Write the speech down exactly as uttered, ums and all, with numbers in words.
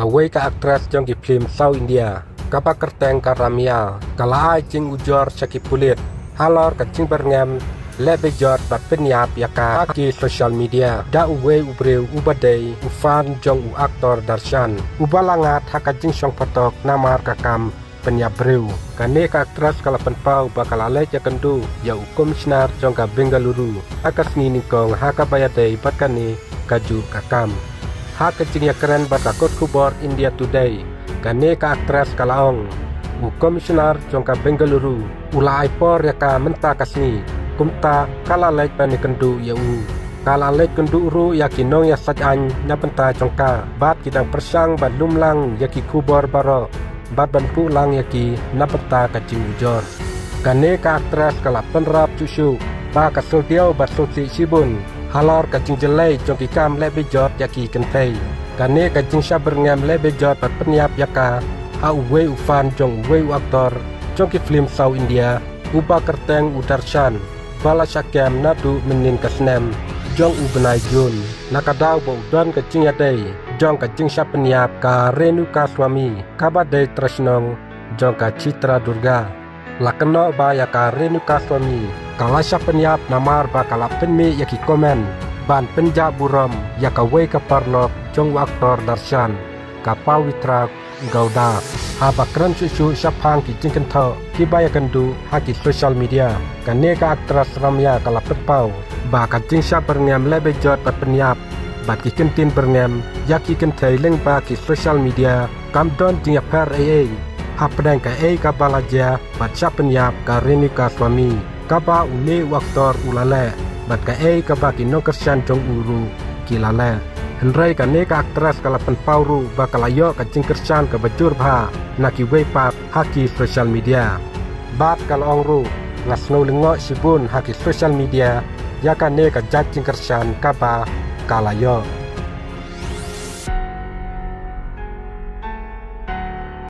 Kawei ka actress jong ki film South India, kaba kyrteng ka Ramya, ka la ai jingujor sha ki pulit halor ka jingbyrngem leh bejot bad pynïap ïa ka ha ki social media da uwei u briew uba dei u fan jong u actor Darshan, uba la ngat ha ka jingshong phatok namar ka kam pynïap briew. Kane ka actress ka la pynpaw ba ka la leit ïakynduh ïa u commissioner jong ka Bengaluru ha ka sngi nyngkong ha kaba ïadei bad kane kajuh ka kam. Ha ka jingïakren bad ka kot khubor India Today, kane ka actress ka la ong, u commissioner jong ka Bengaluru u la ai por ïa ka mynta ka sngi, kumta ka la leit ban ïakynduh ïa u. Ka la leit kynduh ruh ïa ki nongïasaid aiñ na bynta jong ka bad ki dang pyrshang ban lum lang ïa ki khubor baroh bad ban buh lang ïa ki na bynta ka jingujor. Kane ka actress ka la pynrap shuh shuh ba ka sngewdiaw bad sngewsih shibun halor ka jingjyllei jong ki kam leh bejot ïa ki kynthei. Kane ka jingshahbyrngem leh bejot bad pynïap ïa ka ha uwei u fan jong uwei u actor jong ki film South India, uba kyrteng u Darshan, ba la shah kem naduh mynnin ka snem jong u bnai June, na ka daw ba u don ka jingïadei jong ka jingshah pynïap ka Renuka Swami, kaba dei trai shnong jong ka Chitradurga. La kynnoh ba ïa ka Renuka Swami ka la shah pynïap namar ba ka la pynmih ïa ki comment ban pynjah burom ïa kawei ka paralok jong u actor Darshan, ka Pavitra Gowda. Haba kren shuh shuh shaphang ki jingkynthoh kiba ïakynduh ha ki social media, kane ka actress Ramya ka la pynpaw ba ka jingshahbyrngem leh bejot bad pynïap bad ki kyntien byrngem ïa ki kynthei lyngba ki social media kam don jingïapher ei ei hapdeng kaei kaba la jia bad shah pynïap ka Renuka Swami, kaba une u actor u la leh bad kaei kaba ki nongkyrshan jong u ruh ki la leh. Hynrei kane ka actress ka la pynpaw ruh ba ka la ïoh ka jingkyrshan kaba jur bha na kiwei pat ha ki social media. Bad ka la ong ruh, nga sngew lyngngoh shibun ha ki social media ïa kane ka jait jingkyrshan kaba ka la ïoh.